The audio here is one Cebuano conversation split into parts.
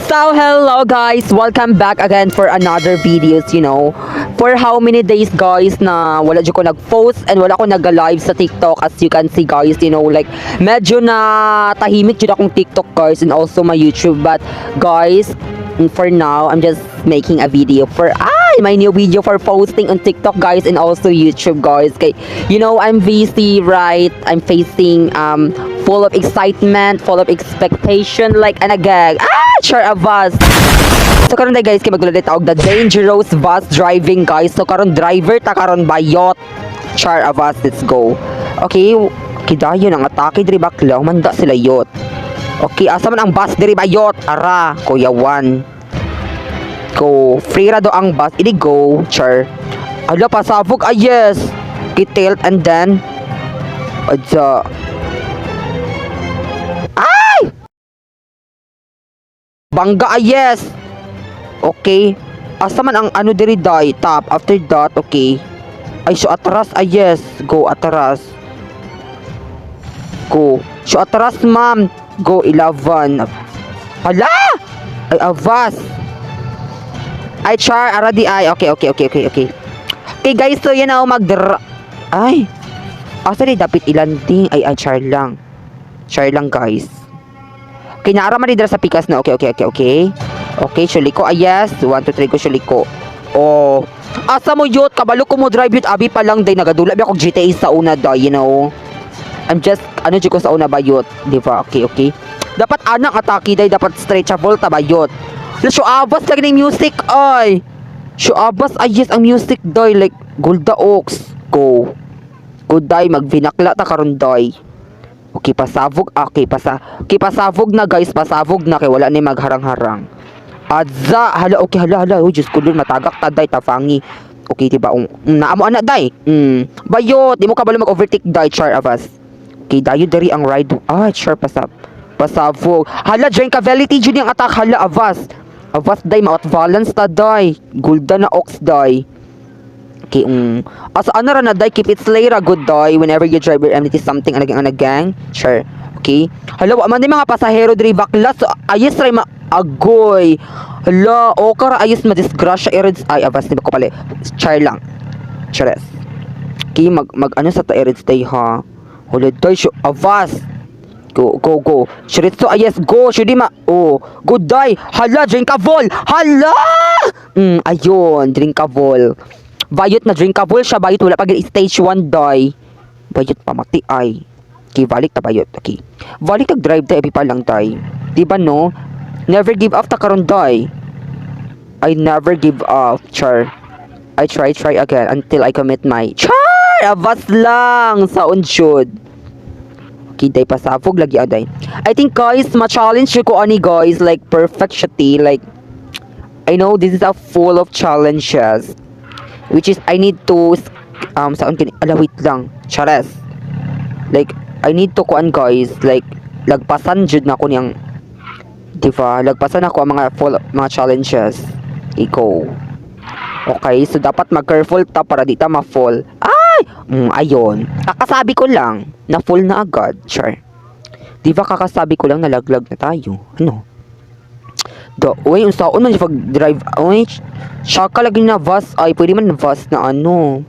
So, hello guys! Welcome back again for another videos. For how many days, guys, na wala jud ko nag-post and wala ko nag-live sa TikTok, as you can see, guys, like medyo na tahimik jud akong TikTok, guys, and also my YouTube. But guys, for now, I'm just making a video for my new video for posting on TikTok, guys, and also YouTube, guys. Okay, I'm busy, right? I'm facing full of excitement, full of expectation, like anagag. Ah, sure of us. So karon day, guys, kay maglulit og the dangerous bus driving, guys. So karon driver ta karon, bayot. Char of us, let's go. Okay, kidayon ang atake diri, bakla, manda sila yot. Okay, asa man ang bus diri, bayot? Ara, kuya one. Go. Free ra do ang bus. Idi go, char. Ala, pasabog. Ah, yes. Kitilt and then adya. Ay! Bangga, ah, yes. Okay. Asa man ang ano diri, day? Tap. After that, okay. Ay, so atras, ah, yes. Go, atras. Go. So atras, ma'am. Go, 11. Hala! Ay, avas. Ay, char, ara di ay. Okay. Okay, guys, so yan ako mag. Ay! Asa di dapat ilanding? Ay, ay, char lang. Char lang, guys. Okay, naara man di dira sa pikas na. Okay. Okay, suliko. Ah, yes. 1, 2, 3, go, suliko. Oh. Asa mo yut? Kabalo ko mo drive yut. Abi pa lang day. Nagadula ba ako GTA sa una day. I'm just, ano jud ko sa una bayot. Di ba? Okay. Dapat anak atake day. Dapat straight siya volta bayot. La, abas lagi ng music ay. Syo abas ay yes ang music day, like Golda Ox. Go. Go day, magvinakla ta karon day. Okay, pasabog. Okay, okay, pasabog na, guys, pasabog na kay wala ni magharang-harang. Adza, hala, okay, hala, hala. Oh, Diyos ko Lord, matagak ta day, tafangi. Okay, diba? Naamo ana day. Bayot, di mo kabalo mag-overtake day, char avas. Okay, dayo diri ang ride. Ah, char pasabog. Hala, drinkability jud yung attack, hala, avas. Avas day, ma balance ta day. Gulda na ox day. Okay, asa ano ra na day, keep it slay ra good day whenever you drive your MT something anagang anagang. Sure. Okay. Hala, wa man di mga pasahero diri, bakla. So ayos ra ma agoy. Hala, okay ra ayos madisgrasya erids ay avas ni ko pala. Char lang. Chares. Okay, mag mag ano sa ta erids day ha. Hala day syo avas. Go, go, go. Shiritsu, ah, yes, go. Shudi ma. Oh, good day. Hala, drinkable. Hala! Ayun, drinkable. Bayot na drinkable siya, bayot wala pa stage 1 day. Bayot pamati ay. Okay, balik ta bayot. Okay. Balik tag drive tay pa lang tay. Di ba no? Never give up ta karon day. I never give up, char. I try, try again until I commit my char. Abas lang sa unjud. Okay, day pasabog lagi aday. I think, guys, ma-challenge ko ani, guys, like perfect siya ti. Like I know this is a full of challenges which is I need to saan kini, ala, wait lang, chares, like I need to kuan, guys, like lagpasan jud na ko niyang, di ba, lagpasan ako ang mga full mga challenges iko. Okay, so dapat mag-careful ta para di ta ma-fall. Ay, ayon, kakasabi ko lang na full na agad, char. Di ba, kakasabi ko lang nalaglag na tayo, ano. Do, uy, unsaon man siya pag-drive? Uy, siya ka lagi na bus. Ay, pwede man na bus na ano.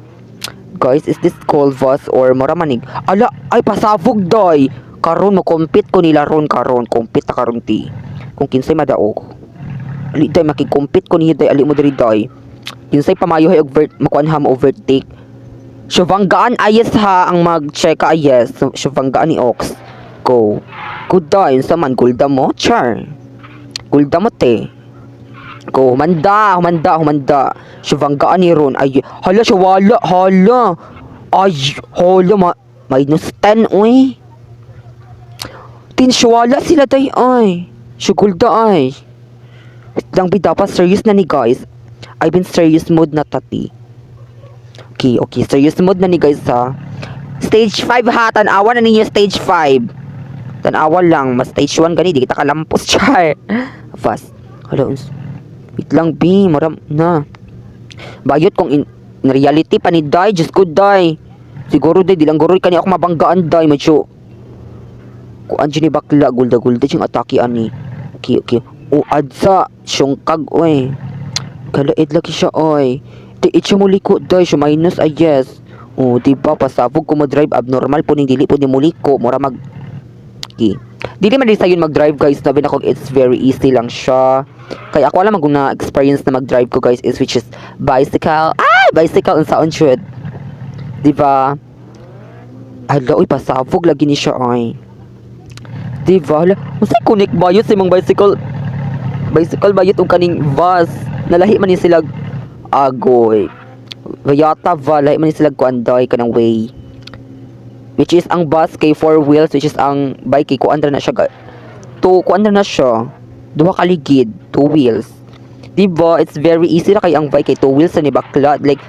Guys, is this called bus or mura manig? Ala, ay, pasabog day. Karon, mo compete ko nila ron karon. Compete ta karon ti. Kung kinsay madaog. Ali day, makikompete ko niya day. Ali mo diri day. Kinsay pamayo hay over, makuan ha mo overtake. Shubanggaan ayes ha ang mag-check ayes. Shubanggaan ni Ox. Go. Good day. Unsa man, gulda mo? Char. Gulda mo te. Go, humanda, humanda, humanda. Shubanggaan ni Ron. Ay, hala siya wala, hala. Ay, hala, ma minus 10, uy. Tin, wala sila day, ay. Shugulda, ay. Wait lang, bi, dapat serious na ni, guys. I've been serious mode na tati. Okay, serious mode na ni, guys, ha. Stage 5 ha, tanawa na ninyo stage 5. Tanawa lang, mas stage 1 gani, di kita kalampos, char. Fast. Hala, wait lang, B, maram na. Bayot kung in reality pa ni day, just good day. Siguro day, di lang guro kani ako mabanggaan day, medyo. Kuan ni bakla, gulda gulda yung atake ani. Okay. O adsa, syungkag oy. Kalaid lagi siya oy. Di it siya muliko day, siya minus ay yes. O, di ba pasabog ko mo drive, abnormal po ning dili po ni muliko, mura mag. Okay. Dili man din sayon mag-drive, guys, sabi na ko it's very easy lang siya. Kaya ako alam kung na experience na mag-drive ko, guys, is which is bicycle. Ay, bicycle unsaon jud. Di ba? Hala, uy, pasabog lagi ni siya ay. Di ba? Hala, unsay connect bayot sa imong bicycle? Bicycle bayot og kaning bus. Nalahi man ni sila agoy. Vayata va, lahi man ni sila kuan day kanang way. Which is ang bus kay four wheels, which is ang bike kay kuan ra na siya. Two kuan ra na siya. Duha ka ligid, two wheels. Di ba? It's very easy ra kay ang bike kay two wheels na ni bakla. Like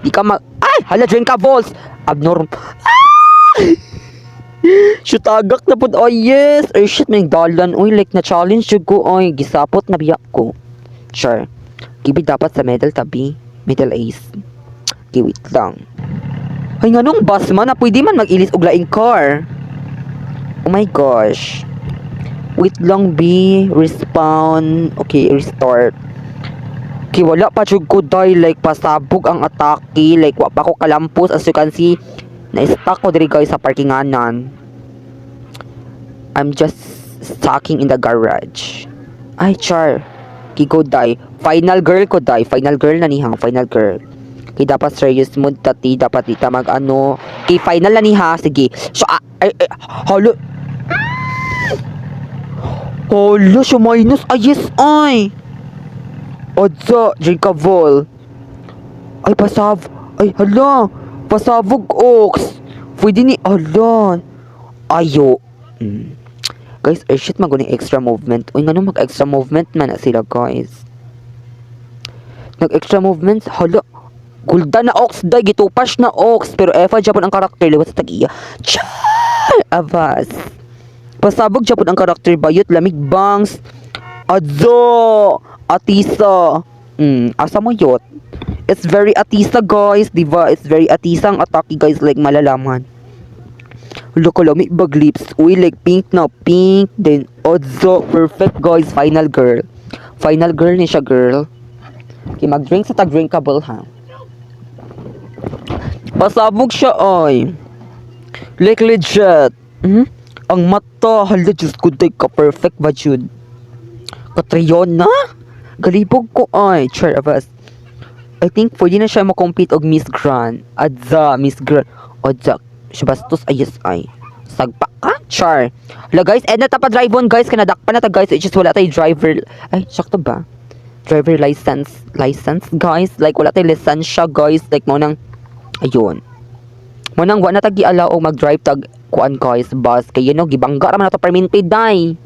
di ka mag. Ay, hala, drink ka balls. Abnorm. Ah! Shoot, tagak na pud. Oh yes. Ay shit, may dalan. Uy, like na challenge jud ko oy, gisapot na biya ko. Sure. Gibi dapat sa medal tabi. Middle ace. Okay, wait lang. Ay, nganong bus man na pwede man mag-ilis og laing car. Oh my gosh. Wait lang, B. Respawn. Okay, restart. Okay, wala pa jud ko day, like pasabog ang atake, like wa pa ko kalampos. As you can see, na-stuck ko diri, guys, sa parkinganan. I'm just stocking in the garage. Ay, char. Kigo day. Final girl ko day. Final girl na niha. Final girl. Kay dapat serious mood tati. Dapat di ta mag ano. Kay final na niha. Sige. So, ah, ay, ay, hala. Hala, siya minus. Ay, yes, ay. Odsa, drinkable. Ay, pasav. Ay, hala. Pasabog, ox. Pwede ni, hala. Ayo. Guys, ay shit, mag extra movement. Uy, ngano mag-extra movement man na sila, guys? Nag-extra movement, hala. Gulda na ox, day, gitupas na ox. Pero Eva, Japon ang karakter, liwat sa tag-iya. Char! Avas. Pasabog Japon ang karakter, bayot, lamig bangs. Adzo! Atisa. Asa mo yot? It's very atisa, guys. Di ba? It's very atisa ang atake, guys. Like, malalaman. Look, lamig bag lips. Uy, like pink na pink. Then, odzo. Perfect, guys. Final girl. Final girl ni siya, girl. Okay, mag-drink sa tag-drinkable, ha? Pasabog siya, ay. Like, legit. Ang mata, hala, Diyos ko, day ka perfect ba, Jude? Katriona? Galibog ko, ay. Char of us. I think pwede na siya makompete og Miss Grand. Adza, Miss Grand. Adza, siya bastos, ay yes, ay. Sagpa ka? Char. Hala guys, eh na pa drive on, guys, kanadakpan na ta, guys. It's just wala tayo driver. Ay, sakto ba? Driver license. License, guys. Like, wala tayo lisensya, guys. Like, mo nang, ayun. Mo nang wa na tagi alaw og mag-drive tag kuan, guys, bus kay gibangga ra man nato perminti day.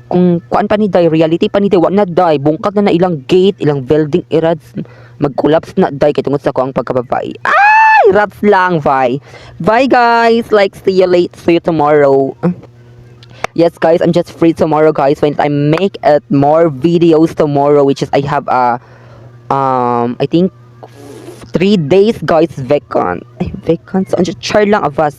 Kung kuan pa ni day, reality pa ni day, wa na day, bungkag na na ilang gate, ilang building irads, mag-collapse na day kay tungod sa ko ang pagkababae. Ay, rats lang, bye. Bye guys, like see you late, see you tomorrow. Yes guys, I'm just free tomorrow, guys, when I make it more videos tomorrow, which is I have a I think 3 days, guys, vacant. Ay, vacant. So, char lang of us.